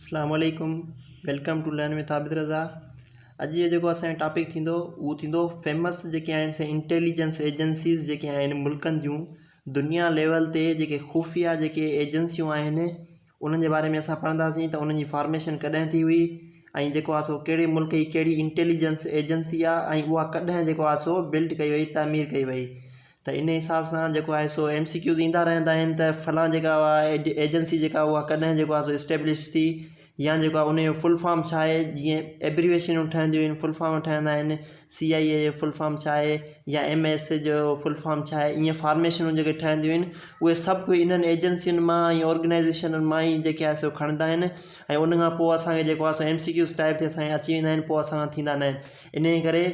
اسلام عليڪم welcome to learn with Abid Raza. اڄ جو جيڪو اسان جو ٽاپڪ ٿيندو اهو ٿيندو فيمس جيڪي آهن سي انٽيليجنس ايجنسيز جيڪي آهن ملڪن جون دنيا ليول تي جيڪي خفيه جيڪي ايجنسيون آهن انهن جي باري ۾ اسان پڙهنداسين ته انهن جي فارميشن ڪڏهن ٿي هئي ۽ جيڪو آهي سو ڪهڙي ملڪ جي ڪهڙي انٽيليجنس ايجنسي آهي ۽ اها ڪڏهن جيڪو آهي سو بلڊ ڪئي وئي تعمير ڪئي وئي ته ان حساب سان جيڪو آهي سو ايم سي ڪيوز ايندا رهندا آهن ته فلان جيڪا اها ايجنسي جيڪا اها ڪڏهن جيڪو آهي سو اسٽيبلش ٿي يا جيڪو آهي ان جو فل فارم ڇا آهي جيئن ايبريويشنون ٺهنديون آهن فل فارم ٺهندا آهن سي آئي اي جو فل فارم ڇا آهي يا ايم ايس اي جو فل فارم ڇا آهي ائين فارميشنون جيڪي ٺهنديون آهن اهي سڀ انهن ايجنسين مان ۽ آرگنائيزيشنن مان ئي جيڪي آهي سو کڻندا آهن ۽ ان کان پوء اسانکي جيڪو آهي سو ايم سي ڪيوز ٽائپ تي اسانکي اچي ويندا آهن پوء اسان کان ٿيندا نه آهن ان جي ڪري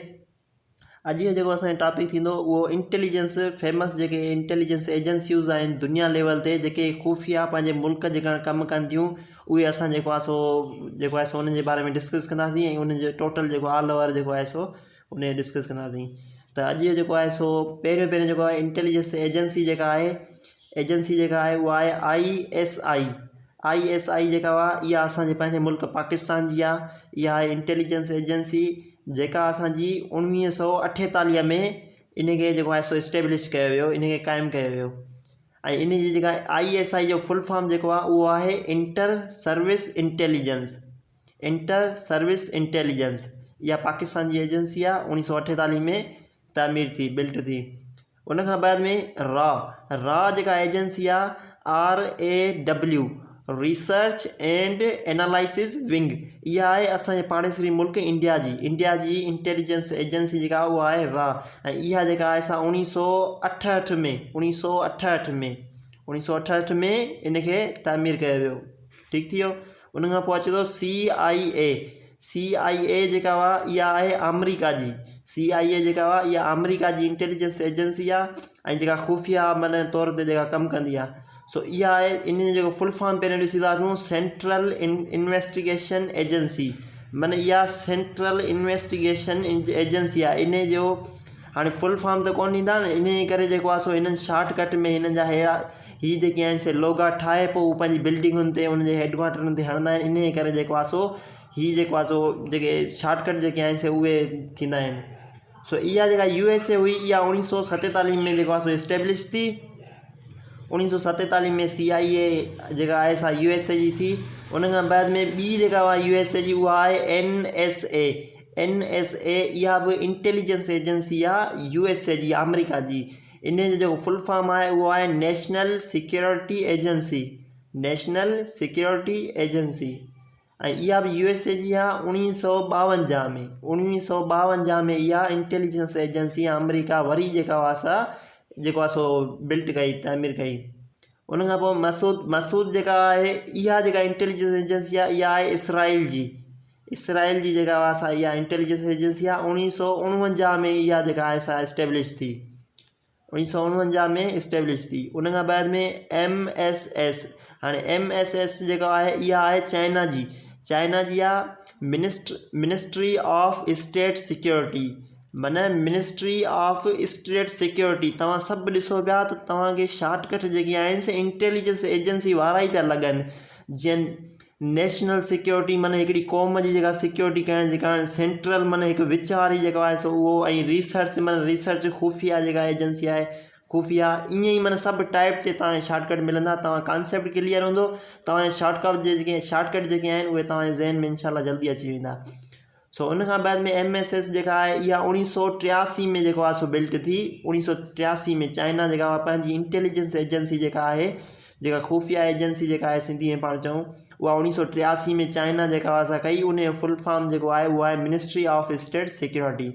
اڄ جو جيڪو اسان جو ٽاپڪ ٿيندو اهو انٽيليجنس فيمس جيڪي انٽيليجنس ايجنسيوز آهن دنيا ليول تي جيڪي خفيه پنهنجي ملڪ جي ڪارڻ ڪم ڪن ٿيون اهي اسان جيڪو آهي سو جيڪو آهي سو انهن جي باري ۾ ڊسڪس ڪنداسين ۽ انهن جو ٽوٽل جيڪو آل اوور جيڪو آهي سو ان جو ڊسڪس ڪنداسين ته اڄ جو جيڪو آهي سو پهريون پهريون جيڪو آهي انٽيليجنس ايجنسي جيڪا آهي ايجنسي جيڪا آهي اها آهي I S I I S I جيڪا آهي اها اسانجي پنهنجي ملڪ پاڪستان جي آهي اها آهي انٽيليجنس ايجنسي جيڪا اسانجي اڻويهه سو اٺيتاليهه ۾ ان کي جيڪو آهي سو اسٽيبلش ڪيو ويو ان کي قائم ڪيو ويو ۽ ان جي جيڪا I S I جو فل فارم جيڪو آهي اهو آهي inter service intelligence inter service intelligence اها پاڪستان جي ايجنسي آهي اڻويهه سو اٺيتاليهه ۾ تعمير ٿي بلٽ ٿي. ان کان بعد ۾ را، را جيڪا ايجنسي آ R A W research and analysis wing اها آهي اسان جي پاڙيسري ملڪ انڊيا جي انڊيا جي انٽيليجنس ايجنسي جيڪا اها آهي را ۽ اها جيڪا آهي سا اوڻيهه سو اٺهٺ ۾ اوڻيهه سو اٺهٺ ۾ اوڻيهه سو اٺهٺ ۾ ان کي تعمير ڪيو ويو ٺيڪ ٿي ويو ان کان پوء اچي ٿو سي آئي اي سي آئي اي جيڪا آهي اها آهي آمريڪا جي سي آئي اي جيڪا آهي اها آمريڪا جي انٽيليجنس ايجنسي آهي ۽ جيڪا خفيه معنی طور تي جيڪا ڪم ڪندي آهي سو اها آهي ان جو جيڪو فل فارم پهريون ڏسي ٿا وٺون سينٽرل انويسٽيگيشن ايجنسي معنی اها سينٽرل انويسٽيگيشن ايجنسي آهي ان جو هاڻي فل فارم ته ڪونه ڏيندا نه انهيء ڪري جيڪو آهي سو هنن شارٽ ڪٽ ۾ هنن جا ههڙا هي جيڪي آهن سي لوگا ٺاهي پوء هو پنهنجي بلڊنگن تي انهن جي هيڊ ڪوارٽرن تي هڻندا آهن انهيء ڪري جيڪو آهي سو هي جيڪو آهي سو جيڪي شارٽ ڪٽ جيڪي آهن سي اهي ٿيندا آهن سو اها جيڪا يو ايس اي هئي اها اوڻيهه سو ستيتاليهه ۾ جيڪو آهي سو اسٽيبلش ٿي اوڻيهه سو ستيتاليهه ۾ سي آئي اي جيڪا آهي سا يو ايس اي جي ٿي ان کان بعد ۾ ٻي جيڪا آهي يو ايس اي جي اها آهي N S A N S A اها به انٽيليجنس ايجنسي آ يو ايس اي جي آمريڪا جي ان جو جيڪو فل فارم آهي اهو آهي national security agency national security agency ۽ اها به يو ايس اي جي آ اوڻيهه سو ٻاونجاهه ۾ اوڻيهه سو ٻاونجاهه ۾ اها انٽيليجنس ايجنسي آمريڪا وري جيڪا آ سا جيڪو آ سو بلٽ ڪئي تعمير ڪئي ان کان پوء مسعود مسعود جيڪا آهي اها جيڪا انٽيليجنس ايجنسي آهي اها آهي اسرائيل جي اسرائيل جي جيڪا آهي سا اها انٽيليجنس ايجنسي آهي اوڻيهه سو اڻونجاهه ۾ اها جيڪا آهي سا اسٽيبلش ٿي اوڻيهه سو اڻونجاهه ۾ اسٽيبلش ٿي ان کان بعد ۾ ايم ايس ايس هاڻي ايم ايس ايس جيڪا آهي اها آهي چائنا جي چائنا جي آهي منسٽ منسٽري آف اسٽيٽ سيڪيورٽي معنيٰ منسٽري آف اسٽيٽ سيڪيورٽي توهان سڀ ڏسو پيا ته توهان کي شارٽ ڪٽ جيڪي آهن سي انٽيليجنس ايجنسي وارا ئي پيا لڳن جيئن نيشنل سيڪيورٽي معنيٰ هڪڙي قوم جي جيڪا سيڪيورٽي ڪرڻ جيڪا سينٽرل معنيٰ هڪ وچ واري جيڪو آهي سو اهو ۽ ريسرچ معنيٰ ريسرچ خفيه جيڪا ايجنسي آهي خفيه ائين ئي معنيٰ سڀ ٽائپ تي توهان کي شارٽ ڪٽ ملندا توهان ڪانسيپٽ ڪليئر هوندو توهان جا شارٽ ڪٽ جيڪي شارٽ ڪٽ جيڪي آهن اهي توهان جي ذهن ۾ انشاء الله جلدي اچي ويندا سو ان کان بعد ۾ ايم ايس ايس جيڪا آهي اها اوڻيهه سو ٽياسي ۾ جيڪو آهي سو بلٽ ٿي اوڻيهه سو ٽياسي ۾ چائنا جيڪا آهي پنهنجي انٽيليجنس ايجنسي جيڪا آهي جيڪا خفيه ايجنسي جيڪا آهي سنڌي ۾ پاڻ چئون اها اوڻيهه سو ٽياسي ۾ چائنا جيڪا آهي سا ڪئي ان جو فل فارم جيڪو آهي اهو آهي منسٽري آف اسٽيٽ سيڪيورٽي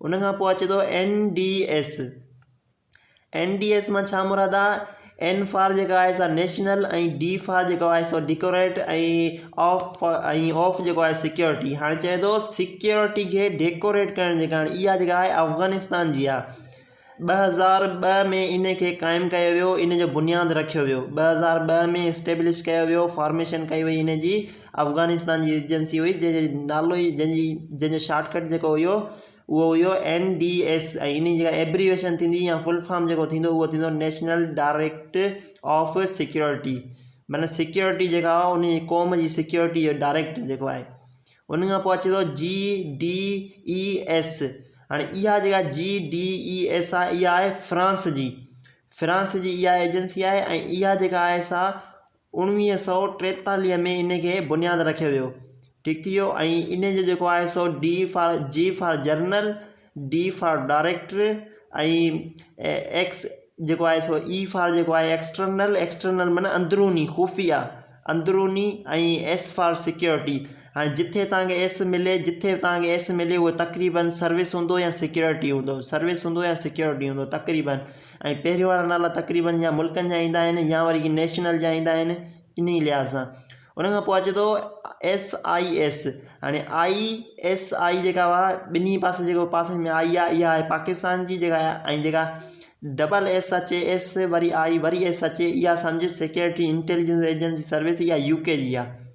ان کان پوء اچي ٿو N D S N D S مان ڇا مراد آ اين فار جيڪا آهي سا نيشنل ۽ ڊي فار جيڪو آهي سو ڊيڪوريٽ ۽ آف ۽ آف جيڪو آهي سيڪيورٽي هاڻي چئي ٿو سيڪيورٽي کي ڊيڪوريٽ ڪرڻ جي ڪارڻ اها جيڪا آهي افغانستان جي آ 2002 ۾ ان کي قائم ڪيو ويو ان جو بنياد رکيو ويو 2002 ۾ اسٽيبلش ڪيو ويو فارميشن ڪئي وئي ان جي افغانستان جي ايجنسي هئي جنهن جو نالو ئي جنهن جي جنهن جو شارٽ ڪٽ جيڪو هيو اهو هيو اين ڊي ايس ۽ انهي جيڪا ايبريويشن ٿيندي يا فل فارم جيڪو ٿيندو اهو ٿيندو نيشنل ڊائريڪٽ آف سيڪيورٽي. معنيٰ سيڪيورٽي جيڪا آهي ان جي قوم جي سيڪيورٽي جو ڊائريڪٽر جيڪو آهي. ان کان پوء اچي ٿو جي ڊي اي ايس. هاڻي اها جيڪا جي ڊي اي ايس آهي اها آهي فرانس جي. فرانس جي اها ايجنسي آهي ۽ اها جيڪا آهي سا 1943 ۾ ان کي بنياد رکيو ويو. ٺيڪ ٿي ويو ۽ ان جو جيڪو آهي سو D for G for general, D for director ۽ X جيڪو آهي سو اي فار جيڪو آهي ايڪسٽرنل، ايڪسٽرنل معنيٰ اندروني خفيه، اندروني ۽ ايس فار سيڪيورٽي. هاڻي جٿي توهان کي ايس ملي جٿي به توهان کي ايس ملي اهو تقريبن سروس هوندو يا سيڪيورٽي هوندو، سروس هوندو يا سيڪيورٽي هوندو تقريبن. ۽ پهريون وارا نالا تقريبن يا ملڪن جا ايندا آهن يا وري نيشنل جا ايندا آهن انهي لحاظ سان. ان کان پوء اچي ٿو ايس I S. هاڻي I S I جيڪا آهي ٻنهي پاسي جيڪو پاسي ۾ آئي آهي اها آهي پاڪستان جي جيڪا ۽ جيڪا ڊبل ايس اچي ايس وري آئي وري ايس اچي اها سمجهه سيڪريٽري انٽيليجنس ايجنسي سروس اها يو ڪي جي آهي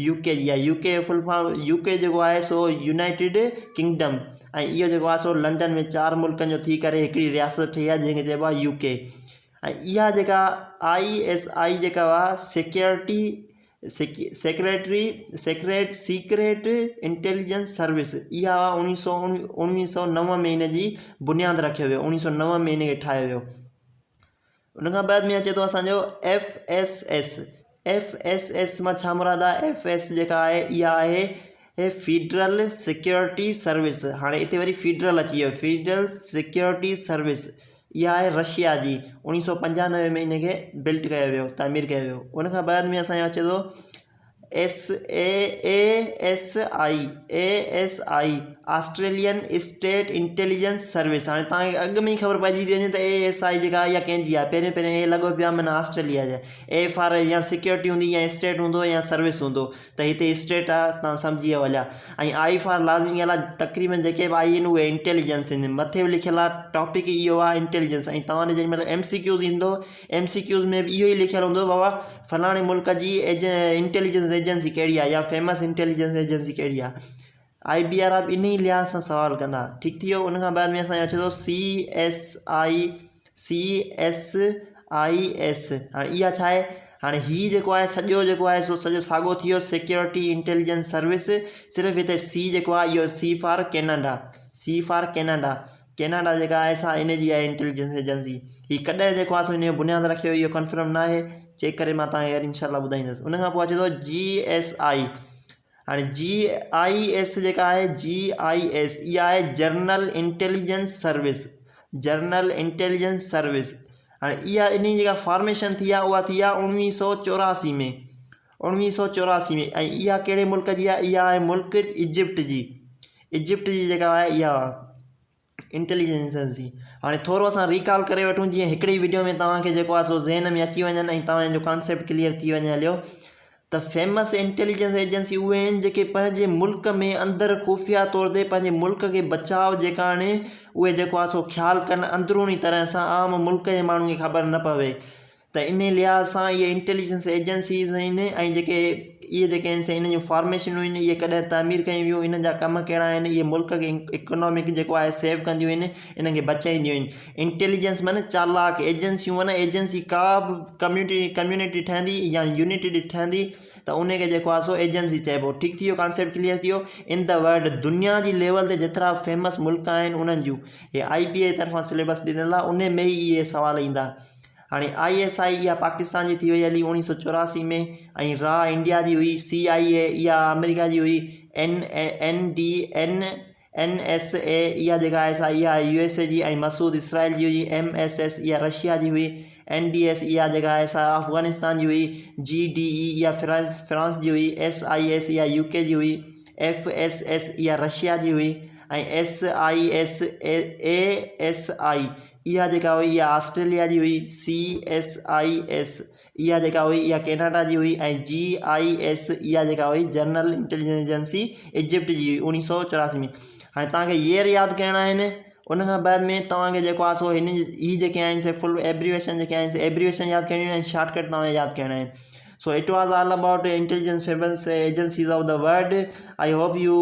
يو ڪي جي آهي يو ڪي فل فارم يو ڪي جيڪو آهي سو يونائيٽيڊ ڪنگڊم ۽ اهو جيڪو آهي سو لنڊن ۾ چار ملڪن جو ٿي ڪري هڪڙي رياست ٺهي آهي جنهن کي چئبو آهي يو ڪي. ۽ اها جيڪا I S I جيڪا هئا security secretary secret secret intelligence service اها هئا اوڻيهه سو اوڻويهه سو نو ۾ ان جي بنياد رکيو ويو اوڻيهه سو نو ۾ ان کي ٺاهيو ويو. ان کان بعد ۾ اچي ٿو اسانجو F S S. F S S مان ڇا مراد آهي؟ ايف ايس جيڪا آهي اها آهي فيڊرل سيڪيورٽي سروس. هاڻي هتي وري فيڊرل اچي ويو، فيڊرل سيڪيورٽي سروس اها آهي رشيا جي. اوڻيهه سو پنجانوي ۾ ان کي بلٽ ڪيو ويو، تعمير ڪيو ويو. ان کان بعد ۾ اسان جو اچي ٿو S A A S I, A S I, Australian state intelligence service. هاڻي توهان کي اڳ ۾ ئي خبر پئجي ٿي وڃي ته اي ايس I جيڪا آهي اها ڪنهن جي آهي. پهريون پهريون اي لڳو پيو آهي معنيٰ آسٽريليا جي. اي فار يا سيڪيورٽي هوندي يا اسٽيٽ هوندو يا سروس هوندو ته هتي اسٽيٽ آهي توهان سمجهي ويا هليا. ۽ I for لازمي ڳالهه آهي تقريبن جيڪي به آئي آهن اهي انٽيليجنس آهن. مٿي به لکيل آهي ٽاپڪ ئي اهو آهي انٽيليجنس ۽ توهان ڏي جيڏي مهل ايم سي ڪيوز ايندو ايم سي ڪيوز ۾ به اهو ئي لکيل هوندو بابا فلاڻي ملڪ جي انٽيليجنس ايجنسي ڪهڙي آهي يا فيمس انٽيليجنس ايجنسي ڪهڙي آهي. آئي بي آر به انهي لحاظ سان سوال ڪندا. ٺيڪ ٿي ويو. ان کان بعد ۾ اسان جو اچي ٿو C S I, C S I S. هاڻي اها ڇا آهي؟ هاڻي هي جيڪو آهي سڄو جيڪو آهي سو سڄو ساڳو ٿي ويو سيڪيورٽي انٽيليجنس سروس صرف هتي سي جيڪو آهي اهو C for Canada, C for Canada. Canada جيڪا آهي سا ان جي آهي انٽيليجنس ايجنسي. هي ڪڏهن جيڪو آهي سو ان جو بنياد رکيو ويو اهو ڪنفرم ناهي، چيڪ ڪري مان توهان کي وري انشاء الله ٻڌائيندس. ان کان پوء اچي ٿو جي ايس I. هاڻي جي I S جيڪا آهي جي I S اها آهي general intelligence service, general intelligence service. هاڻي اها ان جي جيڪا فارميشن ٿي آهي اها ٿي آهي اوڻويهه سو چوراسي ۾، اوڻويهه سو چوراسي ۾. ۽ اها ڪهڙي ملڪ جي آهي؟ اها آهي ملڪ ايجپٽ جي. ايجپٽ جي جيڪا آهي اها انٽيليجنس ايجنسي. هاڻي ٿورو اسان ريڪال ڪري وٺون جيئن هڪڙي وڊيو ۾ توهان کي جيڪو آهي سو ذهن ۾ اچي وڃن ۽ توهان جو ڪانسيپٽ ڪليئر ٿي وڃي هليو ته فيمس انٽيليجنس ايجنسي اهي آهن جيڪي پنهنجي ملڪ ۾ اندر خفيه طور تي پنهنجي ملڪ کي بچاء جي ڪارڻ اهي جيڪو آهي سو خيال ڪن اندروني طرح سان عام ملڪ جي ماڻهن کي خبر نه پوي ته انهي لحاظ سان اهي انٽيليجنس ايجنسيز آهن ۽ جيڪي اهي جيڪي آهن سي انهن جون فارميشنون آهن اهي ڪڏهن تعمير ڪيون ويون انهن جا ڪم ڪهڙا آهن اهي ملڪ کي اڪنامڪ جيڪو آهي سيو ڪنديون آهن انهن کي بچائينديون آهن انٽيليجنس معنی چالاڪ ايجنسيون معنی ايجنسي ڪا به ڪميونٽي ڪميونٽي ٺهندي يا يونٽي ٺهندي ته ان کي جيڪو آهي سو ايجنسي چئبو. ٺيڪ ٿي ويو ڪانسيپٽ ڪليئر ٿي ويو ان the world دنيا جي ليول تي جيترا فيمس ملڪ آهن انهن جون هي آئي بي اي طرفان سليبس ڏنل آهي ان ۾ ئي اهي سوال ايندا. هاڻي I S I اها پاڪستان جي ٿي وئي هلي اوڻيهه سو چوراسي ۾ ۽ را انڊيا جي هئي، سي آئي اي اها آمريڪا جي هئي، N N D N N S A اها جيڪا آهي سا اها آهي يو ايس اي جي ۽ مسعود اسرائيل جي هئي، ايم ايس ايس اها رشيا جي هئي، اين ڊي ايس اها جيڪا آهي سا افغانستان جي هئي، جي ڊي اي اها فرانس فرانس جي هئي، ايس I S اها يو ڪي جي هئي، ايف ايس ايس اها رشيا جي هئي ۽ S I S A S I اها جيڪا هئي اها آسٽريليا جي هئي، سي ايس I S اها جيڪا هئي اها ڪيناڊا جي هئي ۽ جي I S اها جيڪا هئي جنرل انٽيليجنس ايجنسي ايجپٽ جي هئي اوڻيهه سؤ چوراسي ۾. هاڻي توهان کي ييئر ياد ڪرڻا آهن ان کان بعد ۾ توهان کي جيڪو آهي سو هن هي جيڪي آهن سي فل ايبريويشن جيڪي آهن سي ايبريويشن ياد ڪرڻيون آهن ۽ شارٽ ڪٽ توهان کي ياد ڪرڻا آهن. So it was all about intelligence famous agencies of the world. I hope you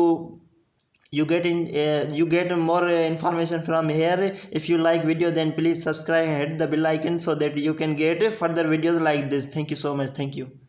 You get in you get more information from here. If you like video then please subscribe and hit the bell icon so that you can get further videos like this. Thank you so much. Thank you.